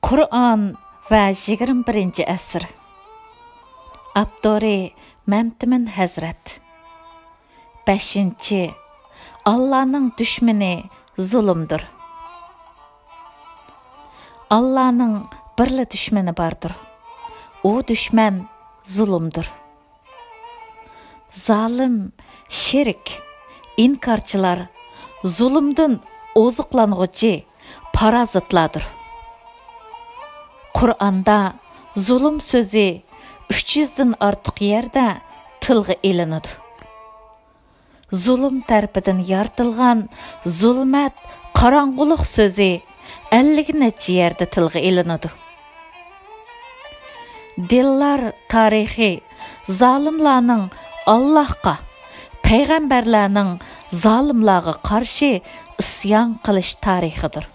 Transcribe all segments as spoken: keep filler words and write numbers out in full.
قۇرئان ۋە يىگىرمە بىرىنچى ئەسىر. ئاپتورى مەمتىمىن ھەزرەت. بەشىنچى، ئاللانىڭ دۈشمىنى زۇلۇمدۇر. ئاللانىڭ بىرلا دۈشمىنى باردۇر. ئۇ دۈشمەن زۇلۇمدۇر. زالىم، شېرىك، ئىنكارچىلار زۇلۇمدىن ئوزۇقلانغۇچى پارازىتلاردۇر. قۇرئاندا زۇلۇم سۆزى ئۈچ يۈزدىن ئارتۇق يەردە تىلغا ئېلىنىدۇ. زۇلۇم تەرىپىدىن يارىتىلغان زۇلمەت، قاراڭغۇلۇق سۆزى ئەللىك نەچچە يەردە تىلغا ئېلىنىدۇ. دىنلار تارىخى زالىملارنىڭ ئاللاھقا، پەيغەمبەرلەرنىڭ زالىملارغا قارشى ئىسيان قىلىش تارىخىدۇر.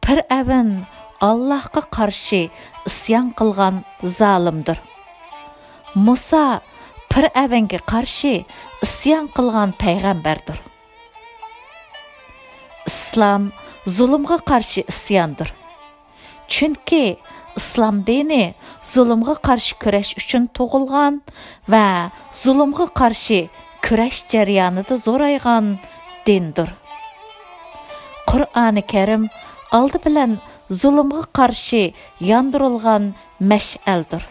پىرئەۋن ئاللاھقا قارشى ئىسيان قىلغان زالىمدۇر. مۇسا پىرئەۋنگە قارشى ئىسيان قىلغان پەيغەمبەردۇر. ئىسلام زۇلۇمغا قارشى ئىسياندۇر. چۈنكى ئىسلام دىنى زۇلۇمغا قارشى كۈرەش ئۈچۈن تۇغۇلغان ۋە زۇلۇمغا قارشى كۈرەش جەريانىدا زورايغان دىندۇر. قۇرئانى كەرىم ئالدى بىلەن زۇلۇمغا قارشى ياندۇرۇلغان مەشئەلدۇر.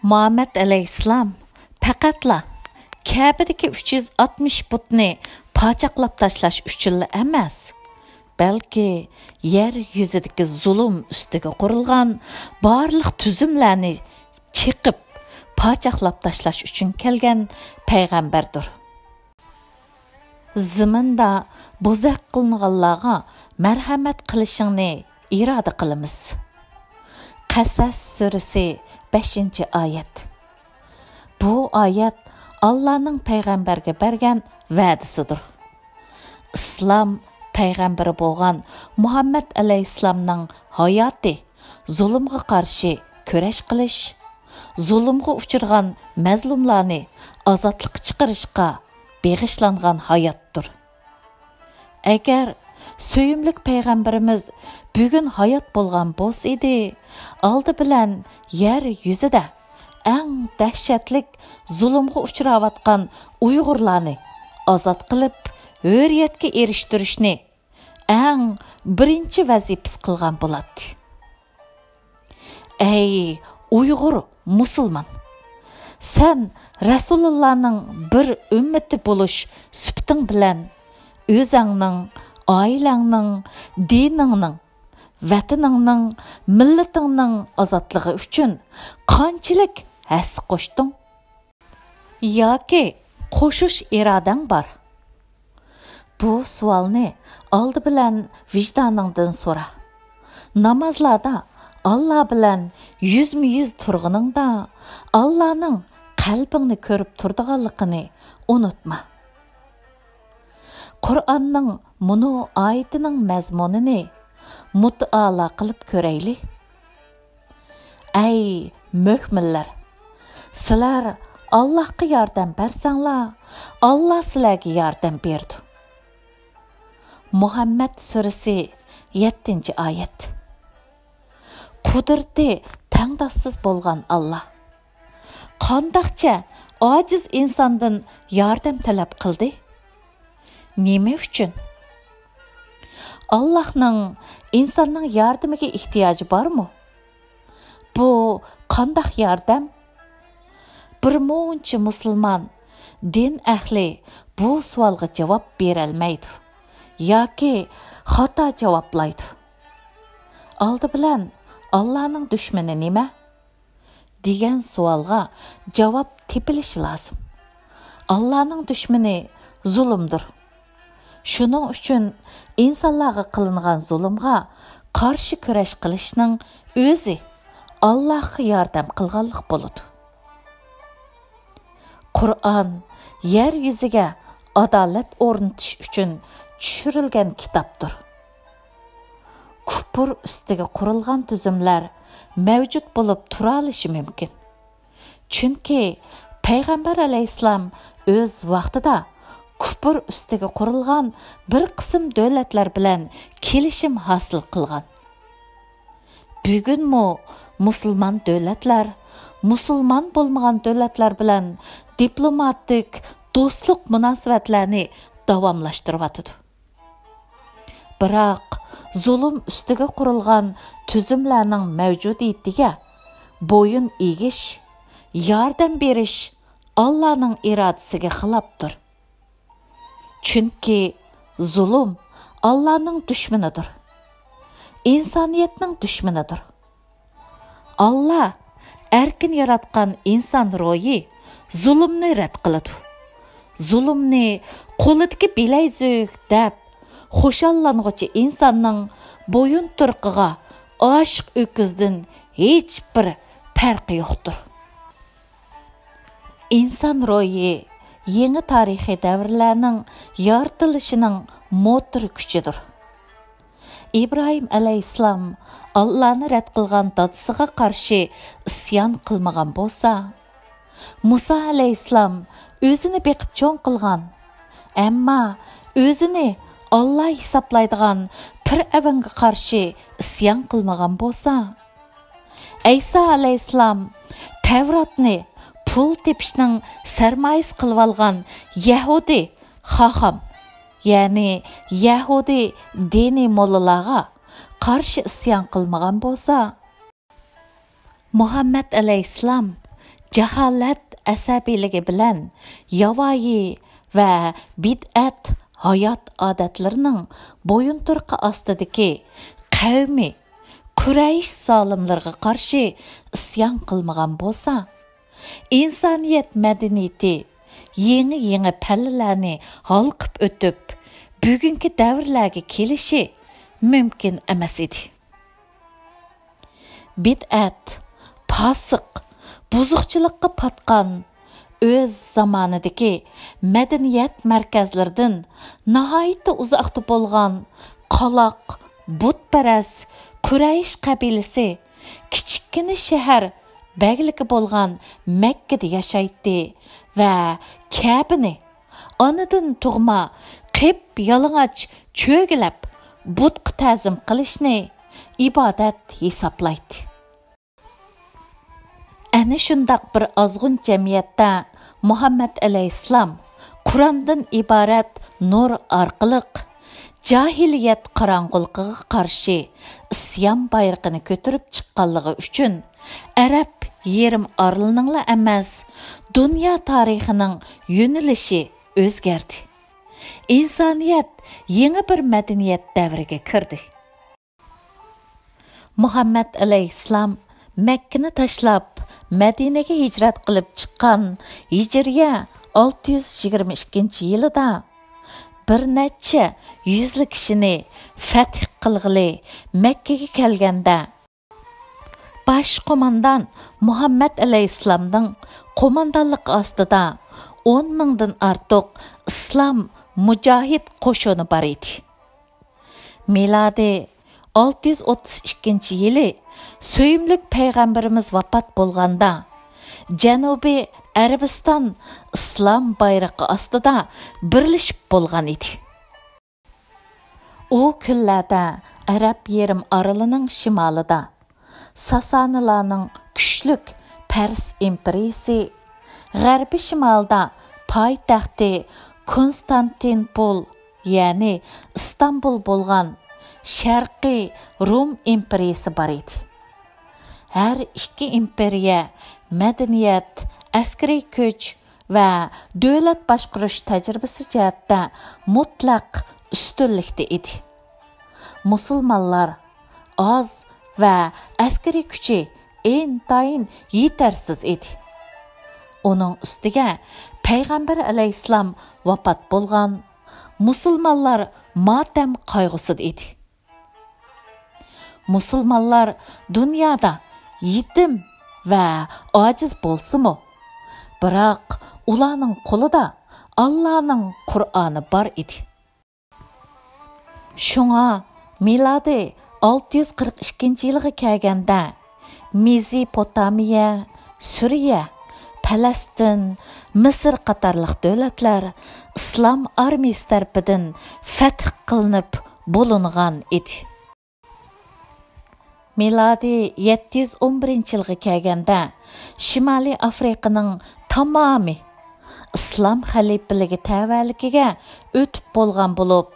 مۇھەممەد ئەلەيھىسسالام پەقەتلا كەبىدىكى ئۈچ يۈز ئاتمىش بۇتنى پاچاقلاپ تاشلاش ئۈچۈنلا ئەمەس، بەلكى يەر يۈزىدىكى زۇلۇم ئۈستىگە قۇرۇلغان بارلىق تۈزۈملەرنى چېقىپ، پاچاقلاپ تاشلاش ئۈچۈن كەلگەن پەيغەمبەردۇر. زېمىندا بوزەك قىلىنغانلارغا مەرھەمەت قىلىشىڭنى ئىرادە قىلىمىز. قەسەس سۈرىسى، بەشىنچى ئايەت. بۇ ئايەت ئاللانىڭ پەيغەمبەرگە بەرگەن ۋەدىسىدۇر. ئىسلام پەيغەمبىرى بولغان مۇھەممەد ئەلەيھىسسالامنىڭ ھاياتى زۇلۇمغا قارشى كۈرەش قىلىش، زۇلۇمغا ئۇچرىغان مەزلۇملارنى ئازادلىققا چىقىرىشقا بېغىشلانغان ھاياتتۇر. ئەگەر سۆيۈملۈك پەيغەمبىرىمىز بۈگۈن ھايات بولغان بولسا ئىدى، ئالدى بىلەن يەر يۈزىدە ئەڭ دەھشەتلىك زۇلۇمغا ئۇچراۋاتقان ئۇيغۇرلارنى ئازاد قىلىپ، ھۆرىيەتكە ئېرىشتۈرۈشنى ئەڭ بىرىنچى ۋەزىپىسى قىلغان بولاتتى. ئەي ئۇيغۇر مۇسۇلمان! سەن رەسۇلۇللانىڭ بىر ئۈممىتى بولۇش سۈپىتىڭ بىلەن ئۆزەڭنىڭ، ئائىلەڭنىڭ، دىنىڭنىڭ، ۋەتىنىڭنىڭ، مىللىتىڭنىڭ ئازادلىقى ئۈچۈن قانچىلىك ھەسسە قوشتۇڭ؟ ياكى قوشۇش ئىرادەڭ بار؟ بۇ سوئالنى ئالدى بىلەن ۋىجدانىڭدىن سورا. نامازلاردا ئاللا بىلەن يۈزمۇ يۈز تۇرغىنىڭدا، ئاللانىڭ قەلبىڭنى كۆرۈپ تۇرىدىغانلىقىنى ئۇنتۇما. قۇرئاننىڭ مۇنۇ ئايىتىنىڭ مەزمۇنىنى مۇتائالا قىلىپ كۆرەيلى. ئەي مۆمىنلەر! سىلەر ئاللاھقا ياردەم بەرسەڭلار، ئاللا سىلەرگە ياردەم بېرىدۇ. مۇھەممەد سۈرىسى، يەتتىنچى ئايەت. قۇدرىتى تەڭداشسىز بولغان ئاللا قانداقچە ئاجىز ئىنساندىن ياردەم تەلەپ قىلدى؟ نېمە ئۈچۈن؟ ئاللاھنىڭ ئىنساننىڭ ياردىمىگە ئېھتىياجى بارمۇ؟ بۇ قانداق ياردەم؟ بىر مۇنچە مۇسۇلمان دىن ئەھلى بۇ سوئالغا جاۋاب بېرەلمەيدۇ ياكى خاتا جاۋابلايدۇ. ئالدى بىلەن، ئاللانىڭ دۈشمىنى نېمە؟ دېگەن سوئالغا جاۋاب تېپىلىشى لازىم. ئاللانىڭ دۈشمىنى زۇلۇمدۇر. شۇنىڭ ئۈچۈن ئىنسانلارغا قىلىنغان زۇلۇمغا قارشى كۈرەش قىلىشنىڭ ئۆزى ئاللاھقا ياردەم قىلغانلىق بولىدۇ. قۇرئان يەر يۈزىگە ئادالەت ئورنىتىش ئۈچۈن چۈشۈرۈلگەن كىتابتۇر. كۇپۇر ئۈستىگە قۇرۇلغان تۈزۈملەر مەۋجۇت بولۇپ تۇرالىشى مۇمكىن. چۈنكى پەيغەمبەر ئەلەيھىسسالام ئۆز ۋاقتىدا كۇپۇر ئۈستىگە قۇرۇلغان بىر قىسىم دۆلەتلەر بىلەن كېلىشىم ھاسىل قىلغان. بۈگۈنمۇ مۇسۇلمان دۆلەتلەر مۇسۇلمان بولمىغان دۆلەتلەر بىلەن دىپلوماتىك، دوستلۇق مۇناسىۋەتلەرنى داۋاملاشتۇرۇۋاتىدۇ. بىراق، زۇلۇم ئۈستىگە قۇرۇلغان تۈزۈملەرنىڭ مەۋجۇدىيىتىگە بويۇن ئېگىش، ياردەم بېرىش ئاللانىڭ ئىرادىسىگە خىلاپتۇر. چۈنكى زۇلۇم ئاللانىڭ دۈشمىنىدۇر. ئىنسانىيەتنىڭ دۈشمىنىدۇر. ئاللا ئەركىن ياراتقان ئىنسان روھى زۇلۇمنى رەت قىلىدۇ. زۇلۇمنى قولىدىكى بىلەيزۈك دەپ خۇشاللانغۇچى ئىنساننىڭ بويۇنتۇرۇقىغا ئاشىق ئۆكۈزدىن ھېچبىر پەرقى يوقتۇر. ئىنسان روھى يېڭى تارىخىي دەۋرلەرنىڭ يارىتىلىشىنىڭ موتور كۈچىدۇر. ئىبراھىم ئەلەيھىسسالام ئاللانى رەت قىلغان دادىسىغا قارشى ئىسيان قىلمىغان بولسا، مۇسا ئەلەيھىسسالام ئۆزىنى بېقىپ چوڭ قىلغان، ئەمما ئۆزىنى ئاللا ھېسابلايدىغان پىرئەۋنگە قارشى ئىسيان قىلمىغان بولسا، ئەيسا ئەلەيھىسسالام تەۋراتنى پۇل تېپىشنىڭ سەرمايىسى قىلىۋالغان يەھۇدىي خاخام، يەنى يەھۇدىي دىنىي موللىلارغا قارشى ئىسيان قىلمىغان بولسا، مۇھەممەد ئەلەيھىسسالام جاھالەت ئەسەبىيلىكى بىلەن ياۋايى ۋە بىدئەت ھايات ئادەتلىرىنىڭ بويۇنتۇرۇقى ئاستىدىكى قەۋمى قۇرەيش زالىملىرىغا قارشى ئىسيان قىلمىغان بولسا، ئىنسانىيەت مەدەنىيىتى يېڭى-يېڭى پەللىلەرنى ھالقىپ ئۆتۈپ، بۈگۈنكى دەۋرلەرگە كېلىشى مۇمكىن ئەمەس ئىدى. بىدئەت، پاسىق، بۇزۇقچىلىققا پاتقان، ئۆز زامانىدىكى مەدەنىيەت مەركەزلىرىدىن ناھايىتى ئۇزاقتا بولغان قالاق، بۇتپەرەس قۇرەيش قەبىلىسى كىچىككىنە شەھەر بەگلىكى بولغان مەككىدە ياشايتتى ۋە كەبىنى ئانىدىن تۇغما قىپيالىڭاچ چۆگىلەپ، بۇتقا تەزىم قىلىشنى ئىبادەت ھېسابلايتتى. ئەنە شۇنداق بىر ئازغۇن جەمئىيەتتە مۇھەممەد ئەلەيھىسسالام قۇراندىن ئىبارەت نۇر ئارقىلىق جاھىلىيەت قاراڭغۇلۇقىغا قارشى ئىسيان بايرىقىنى كۆتۈرۈپ چىققانلىقى ئۈچۈن، ئەرەب يېرىم ئارىلىنىڭلا ئەمەس، دۇنيا تارىخىنىڭ يۆنىلىشى ئۆزگەردى. ئىنسانىيەت يېڭى بىر مەدەنىيەت دەۋرىگە كىردى. مۇھەممەد ئەلەيھىسسالام مەككىنى تاشلاپ، مەدىنىگە ھىجرەت قىلىپ چىققان ھىجرىيە ئالتە يۈز يىگىرمە ئىككىنچى يىلىدا، بىر نەچچە يۈزلا كىشىنى فەتھ قىلغىلى مەككىگە كەلگەندە، باش قوماندان مۇھەممەد ئەلەيھىسسالامنىڭ قوماندانلىقى ئاستىدا ئون مىڭدىن ئارتۇق ئىسلام مۇجاھىد قوشۇنى بار ئىدى. مىلادىي ئالتە يۈز ئوتتۇز ئىككىنچى يىلى سۆيۈملۈك پەيغەمبىرىمىز ۋاپات بولغاندا، جەنۇبىي ئەرەبىستان ئىسلام بايرىقى ئاستىدا بىرلىشىپ بولغان ئىدى. ئۇ كۈنلەردە ئەرەب يېرىم ئارىلىنىڭ شىمالىدا ساسانىلارنىڭ كۈچلۈك پەرس ئىمپېرىيىسى، غەربىي شىمالدا پايتەختى كونستانتىنپول، يەنى ئىستانبۇل بولغان شەرقىي روم ئىمپېرىيىسى بار ئىدى. ھەر ئىككى ئىمپېرىيە مەدەنىيەت، ئەسكىرىي كۈچ ۋە دۆلەت باشقۇرۇش تەجرىبىسى جەھەتتە مۇتلەق ئۈستۈنلۈكتە ئىدى. مۇسۇلمانلار ئاز ۋە ئەسكىرىي كۈچى ئىنتايىن يېتەرسىز ئىدى. ئۇنىڭ ئۈستىگە پەيغەمبەر ئەلەيھىسسالام ۋاپات بولغان، مۇسۇلمانلار ماتەم قايغۇسىدا ئىدى. مۇسۇلمانلار دۇنيادا يېتىم ۋە ئاجىز بولسىمۇ، بىراق ئۇلارنىڭ قولىدا ئاللانىڭ قۇرئانى بار ئىدى. شۇڭا مىلادىي ئالتە يۈز قىرىق ئىككىنچى يىلغا كەلگەندە، مېزىپوتامىيە، سۈرىيە، پەلەستىن، مىسىر قاتارلىق دۆلەتلەر ئىسلام ئارمىيىسى تەرىپىدىن فەتھ قىلىنىپ بولۇنغان ئىدى. مىلادىي يەتتە يۈز ئون بىرىنچى يىلغا كەلگەندە، شىمالىي ئافرىقىنىڭ تامامى ئىسلام خەلىپىلىكى تەۋەلىكىگە ئۆتۈپ بولغان بولۇپ،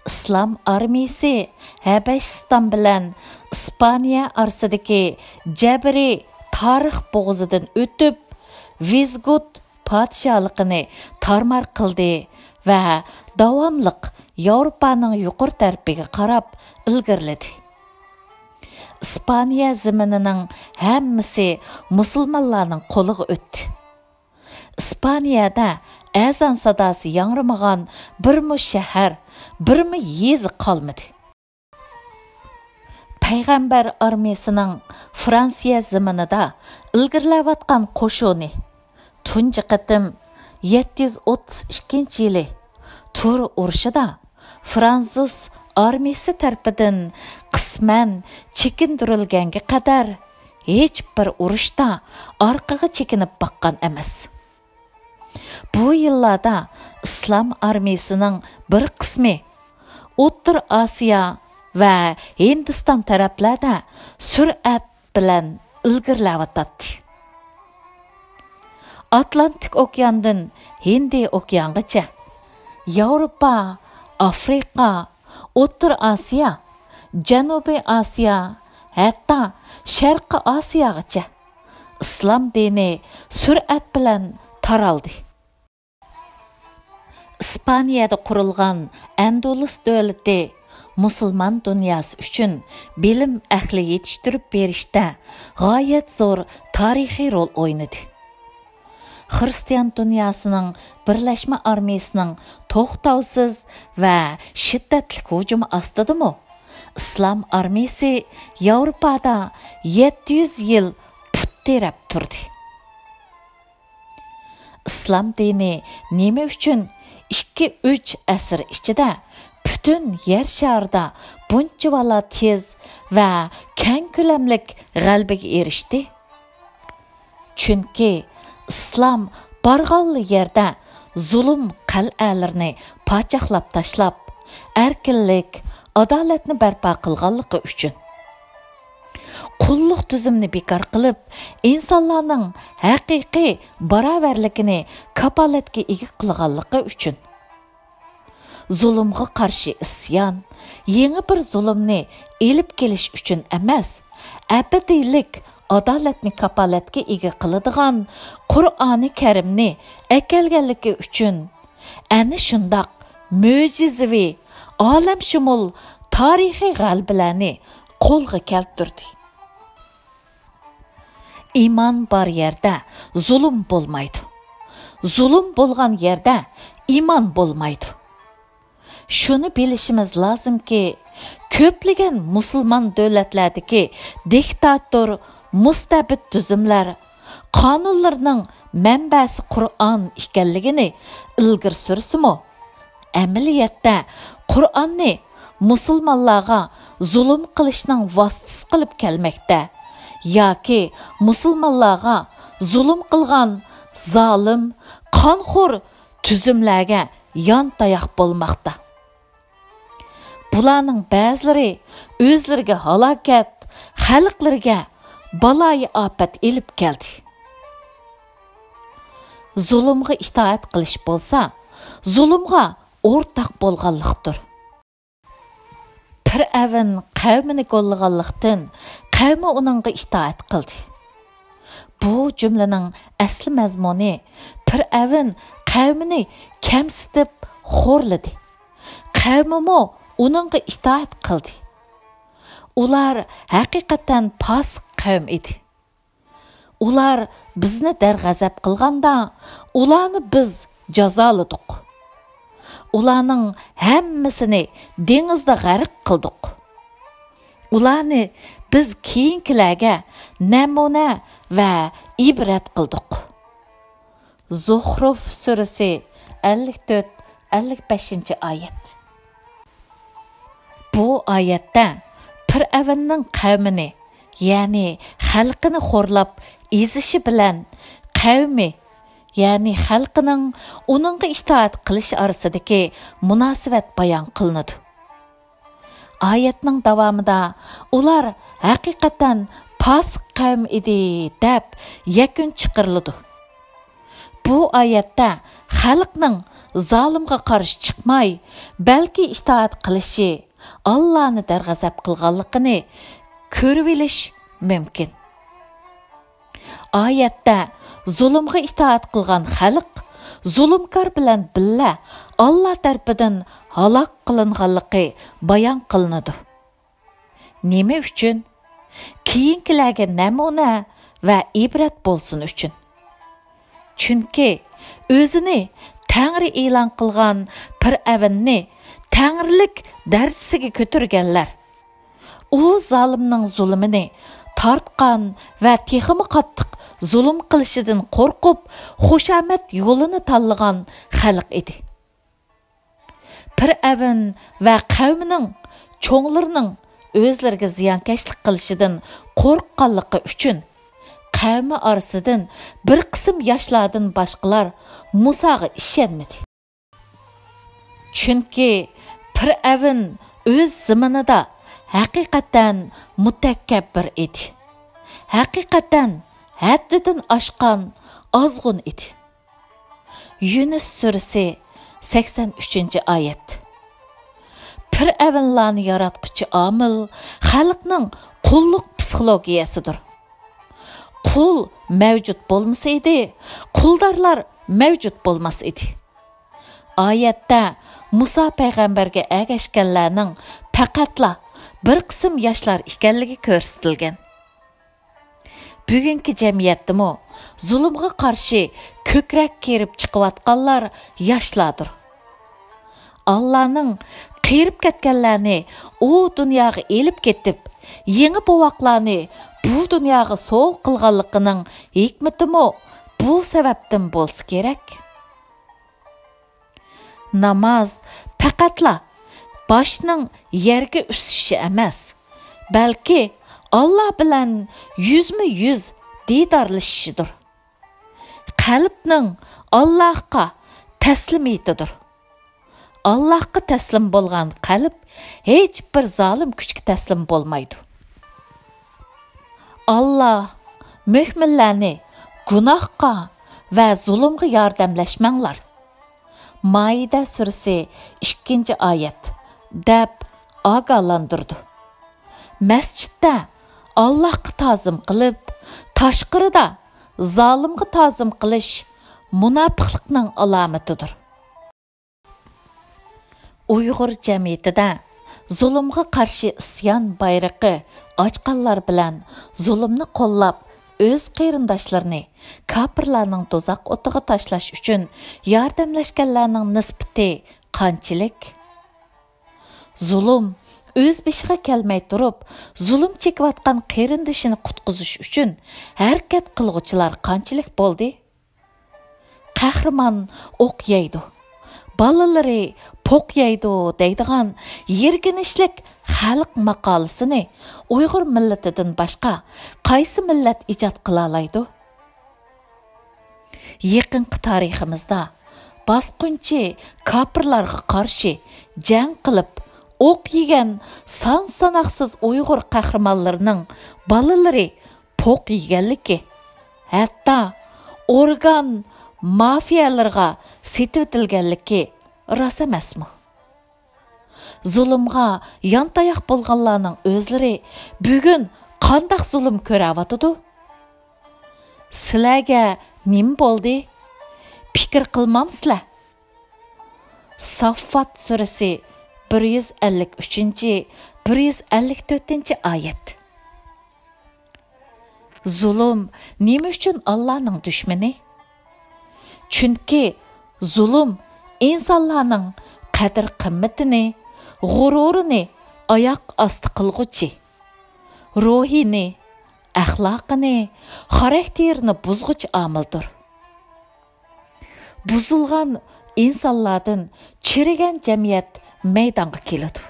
ئىسلام ئارمىيىسى ھەبەشىستان بىلەن ئىسپانىيە ئارىسىدىكى جەبرىي تارىخ بوغۇزىدىن ئۆتۈپ، ۋىزگۇت پادىشاھلىقىنى تارمار قىلدى ۋە داۋاملىق ياۋروپانىڭ يۇقىرى تەرىپىگە قاراپ ئىلگىرىلىدى. ئىسپانىيە زېمىنىنىڭ ھەممىسى مۇسۇلمانلارنىڭ قولىغا ئۆتتى. ئىسپانىيەدە ئەزان ساداسى ياڭرىمىغان بىرمۇ شەھەر، بىرمۇ يېزا قالمىدى. پەيغەمبەر ئارمىيىسىنىڭ فرانسىيە زېمىنىدا ئىلگىرىلەۋاتقان قوشۇنى تۇنجى قېتىم يەتتە يۈز ئوتتۇز ئىككىنچى يىلى تۇر ئۇرۇشىدا فرانسۇز ئارمىيىسى تەرىپىدىن قىسمەن چېكىندۈرۈلگەنگە قەدەر ھېچبىر ئۇرۇشتا ئارقىغا چېكىنىپ باققان ئەمەس. بۇ يىللاردا ئىسلام ئارمىيىسىنىڭ بىر قىسمى ئوتتۇرا ئاسىيا ۋە ھىندىستان تەرەپلەردە سۈرئەت بىلەن ئىلگىرىلەۋاتاتتى. ئاتلانتىك ئوكياندىن ھىندىي ئوكيانغىچە، ياۋروپا، ئافرىقا، ئوتتۇرا ئاسىيا، جەنۇبىي ئاسىيا، ھەتتا شەرقىي ئاسىياغىچە ئىسلام دىنى سۈرئەت بىلەن تارالدى. ئىسپانىيەدە قۇرۇلغان ئەندۇلۇس دۆلىتى مۇسۇلمان دۇنياسى ئۈچۈن بىلىم ئەھلى يېتىشتۈرۈپ بېرىشتە غايەت زور تارىخىي رول ئوينىدى. خىرىستىيان دۇنياسىنىڭ بىرلەشمە ئارمىيىسىنىڭ توختاۋسىز ۋە شىددەتلىك ھۇجۇمى ئاستىدىمۇ، ئىسلام ئارمىيىسى ياۋروپادا يەتتە يۈز يىل پۇت تىرەپ تۇردى. ئىسلام دىنى نېمە ئۈچۈن ئىككى-ئۈچ ئەسىر ئىچىدە پۈتۈن يەر شارىدا بۇنچىۋالا تېز ۋە كەڭ كۆلەملىك غەلىبىگە ئېرىشتى؟ چۈنكى ئىسلام بارغانلا يەردە زۇلۇم قەلئەلىرىنى پاچاقلاپ تاشلاپ، ئەركىنلىك، ئادالەتنى بەرپا قىلغانلىقى ئۈچۈن. قۇللۇق تۈزۈمنى بىكار قىلىپ، ئىنسانلارنىڭ ھەقىقىي باراۋەرلىكىنى كاپالەتكە ئىگە قىلغانلىقى ئۈچۈن. زۇلۇمغا قارشى ئىسيان، يېڭى بىر زۇلۇمنى ئېلىپ كېلىش ئۈچۈن ئەمەس، ئەبەدىيلىك ئادالەتنى كاپالەتكە ئىگە قىلىدىغان قۇرئانى كەرىمنى ئەكەلگەنلىكى ئۈچۈن، ئەنە شۇنداق مۆجىزىۋى، ئالەمشۇمۇل تارىخىي غەلىبىلەرنى قولغا كەلتۈردى. ئىمان بار يەردە زۇلۇم بولمايدۇ. زۇلۇم بولغان يەردە ئىمان بولمايدۇ. شۇنى بىلىشىمىز لازىمكى، كۆپلىگەن مۇسۇلمان دۆلەتلەردىكى دىكتاتور، مۇستەبىت تۈزۈملەر قانۇنلىرىنىڭ مەنبەسى قۇرئان ئىكەنلىكىنى ئىلگىرى سۈرسىمۇ، ئەمەلىيەتتە قۇرئاننى مۇسۇلمانلارغا زۇلۇم قىلىشنىڭ ۋاسىتىسى قىلىپ كەلمەكتە ياكى مۇسۇلمانلارغا زۇلۇم قىلغان زالىم، قانخور تۈزۈملەرگە يانتاياق بولماقتا. بۇلارنىڭ بەزىلىرى ئۆزلىرىگە ھالاكەت، خەلقلىرىگە بالايىئاپەت ئېلىپ كەلدى. زۇلۇمغا ئىتائەت قىلىش بولسا، زۇلۇمغا ئورتاق بولغانلىقتۇر. پىرئەۋن قەۋمىنى گوللىغانلىقتىن، قەۋمى ئۇنىڭغا ئىتائەت قىلدى. بۇ جۈملىنىڭ ئەسلى مەزمۇنى، پىرئەۋن قەۋمىنى كەمسىتىپ خورلىدى. قەۋمىمۇ ئۇنىڭغا ئىتائەت قىلدى. ئۇلار ھەقىقەتەن پاسىق قەۋم ئىدى. ئۇلار بىزنى دەرغەزەپ قىلغاندا، ئۇلارنى بىز جازالىدۇق. ئۇلارنىڭ ھەممىسىنى دېڭىزدا غەرق قىلدۇق. ئۇلارنى بىز كېيىنكىلەرگە نەمۇنە ۋە ئىبرەت قىلدۇق. زۇخرۇف سۈرىسى، ئەللىك تۆت، ئەللىك بەشىنچى ئايەت. بۇ ئايەتتە پىرئەۋننىڭ قەۋمىنى، يەنى خەلقىنى خورلاپ ئېزىشى بىلەن قەۋمى يەنى خەلقىنىڭ ئۇنىڭغا ئىتائەت قىلىشى ئارىسىدىكى مۇناسىۋەت بايان قىلىنىدۇ. ئايەتنىڭ داۋامىدا ئۇلار ھەقىقەتەن پاسىق قەۋم ئىدى دەپ يەكۈن چىقىرىلىدۇ. بۇ ئايەتتە خەلقنىڭ زالىمغا قارشى چىقماي، بەلكى ئىتائەت قىلىشى، ئاللانى دەرغەزەپ قىلغانلىقىنى كۆرۈۋېلىش مۇمكىن. ئايەتتە زۇلۇمغا ئىتائەت قىلغان خەلق زۇلۇمكار بىلەن بىللە ئاللا تەرىپىدىن ھالاك قىلىنغانلىقى بايان قىلىنىدۇ. نېمە ئۈچۈن؟ كېيىنكىلەرگە نەمۇنە ۋە ئىبرەت بولسۇن ئۈچۈن. چۈنكى ئۆزىنى تەڭرى ئېلان قىلغان پىرئەۋننى تەڭرىلىك دەرىجىسىگە كۆتۈرگەنلەر، ئۇ زالىمنىڭ زۇلۇمىنى تارتقان ۋە تېخىمۇ قاتتىق زۇلۇم قىلىشىدىن قورقۇپ، خۇشامەت يولىنى تاللىغان خەلق ئىدى. پىرئەۋن ۋە قەۋمىنىڭ چوڭلىرىنىڭ ئۆزلىرىگە زىيانكەشلىك قىلىشىدىن قورققانلىقى ئۈچۈن، قەۋمى ئارىسىدىن بىر قىسىم ياشلاردىن باشقىلار مۇساغا ئىشەنمىدى. چۈنكى پىرئەۋن ئۆز زېمىنىدا ھەقىقەتەن مۇتەكەببىر ئىدى. ھەقىقەتەن ھەددىدىن ئاشقان ئازغۇن ئىدى. يۇنۇس سۈرىسى، سەكسەن ئۈچىنچى ئايەت. پىرئەۋنلارنى ياراتقۇچى ئامىل خەلقنىڭ قۇللۇق پسىخولوگىيەسىدۇر. قۇل مەۋجۇت بولمىسا ئىدى، قۇلدارلار مەۋجۇت بولماس ئىدى. ئايەتتە مۇسا پەيغەمبەرگە ئەگەشكەنلەرنىڭ پەقەتلا بىر قىسىم ياشلار ئىكەنلىكى كۆرسىتىلگەن. بۈگۈنكى جەمئىيەتتىمۇ زۇلۇمغا قارشى كۆكرەك كېرىپ چىقىۋاتقانلار ياشلاردۇر. ئاللانىڭ قېرىپ كەتكەنلەرنى ئۇ دۇنياغا ئېلىپ كېتىپ، يېڭى بوۋاقلارنى بۇ دۇنياغا سوۋغا قىلغانلىقىنىڭ ھېكمىتىمۇ بۇ سەۋەبتىن بولسا كېرەك. ناماز پەقەتلا باشنىڭ يەرگە ئۈسۈشى ئەمەس، بەلكى ئاللا بىلەن يۈزمۇ يۈز دىدارلىشىشىدۇر. قەلبنىڭ ئاللاھقا تەسلىمىيىتىدۇر. ئاللاھقا تەسلىم بولغان قەلب ھېچ بىر زالىم كۈچكە تەسلىم بولمايدۇ. ئاللا مۆمىنلەرنى گۇناھقا ۋە زۇلۇمغا ياردەملەشمەڭلار. مائىدە سۈرىسى، ئىككىنچى ئايەت، دەپ ئاگاھلاندۇرىدۇ. مەسچىتتە ئاللاھقا تازىم قىلىپ، تاشقىرىدا زالىمغا تازىم قىلىش مۇناپىقلىقنىڭ ئالامىتىدۇر. ئۇيغۇر جەمئىيىتىدە زۇلۇمغا قارشى ئىسيان بايرىقى ئاچقانلار بىلەن زۇلۇمنى قوللاپ، ئۆز قېرىنداشلىرىنى كاپىرلارنىڭ دوزاخ ئوتىغا تاشلاش ئۈچۈن ياردەملەشكەنلەرنىڭ نىسبىتى قانچىلىك؟ زۇلۇم ئۆز بېشىغا كەلمەي تۇرۇپ، زۇلۇم چېكىۋاتقان قېرىندىشىنى قۇتقۇزۇش ئۈچۈن ھەرىكەت قىلغۇچىلار قانچىلىك بولدى؟ قەھرىمان ئوق يەيدۇ، بالىلىرى پوق يەيدۇ دەيدىغان يىرگىنچلىك خەلق ماقالىسىنى ئۇيغۇر مىللىتىدىن باشقا قايسى مىللەت ئىجاد قىلالايدۇ؟ يېقىنقى تارىخىمىزدا باسقۇنچى كاپىرلارغا قارشى جەڭ قىلىپ، ئوق يېگەن سان-ساناقسىز ئۇيغۇر قەھرىمانلىرىنىڭ بالىلىرى پوق يېگەنلىكى، ھەتتا ئورگان مافىيەلىرىغا سېتىۋېتىلگەنلىكى راست ئەمەسمۇ؟ زۇلۇمغا يانتاياق بولغانلارنىڭ ئۆزلىرى بۈگۈن قانداق زۇلۇم كۆرەۋاتىدۇ؟ سىلەرگە نېمە بولدى؟ پىكىر قىلمامسىلەر؟ ساففات سۈرىسى، بىر يۈز ئەللىك ئۈچىنچى، بىر يۈز ئەللىك تۆتىنچى ئايەت. زۇلۇم نېمە ئۈچۈن ئاللانىڭ دۈشمىنى؟ چۈنكى زۇلۇم ئىنسانلارنىڭ قەدىر-قىممىتىنى، غۇرۇرىنى ئاياق ئاستى قىلغۇچى، روھىنى، ئەخلاقىنى، خاراكتېرىنى بۇزغۇچى ئامىلدۇر. بۇزۇلغان ئىنسانلاردىن چىرىگەن جەمئىيەت مەيدانغا كېلىدۇ.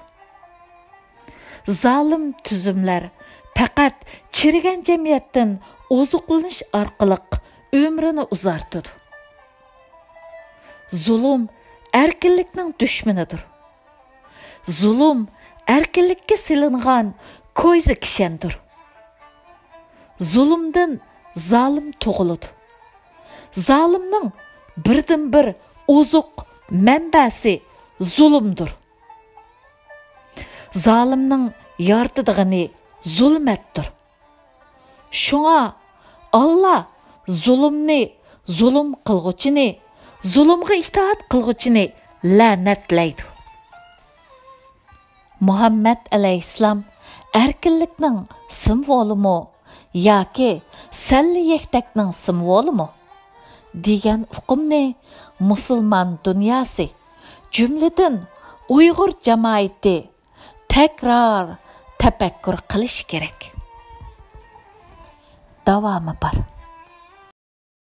زالىم تۈزۈملەر پەقەت چىرىگەن جەمئىيەتتىن ئوزۇقلىنىش ئارقىلىق ئۆمرىنى ئۇزارتىدۇ. زۇلۇم ئەركىنلىكنىڭ دۈشمىنىدۇر. زۇلۇم ئەركىنلىككە سېلىنغان كويزا كىشەندۇر. زۇلۇمدىن زالىم تۇغۇلىدۇ. زالىمنىڭ بىردىنبىر ئوزۇق مەنبەسى زۇلۇمدۇر. زالىمنىڭ يارىتىدىغىنى زۇلمەتتۇر. شۇڭا ئاللا زۇلۇمنى، زۇلۇم قىلغۇچىنى، زۇلۇمغا ئىتائەت قىلغۇچىنى لەنەتلەيدۇ. مۇھەممەد ئەلەيھىسسالام ئەركىنلىكنىڭ سىمۋولىمۇ ياكى سەللە يەكتەكنىڭ سىمۋولىمۇ دېگەن ئۇقۇمنى مۇسۇلمان دۇنياسى، جۈملىدىن ئۇيغۇر جامائىتى تەكرار تەپەككۇر قىلىشى كېرەك. داۋامى بار.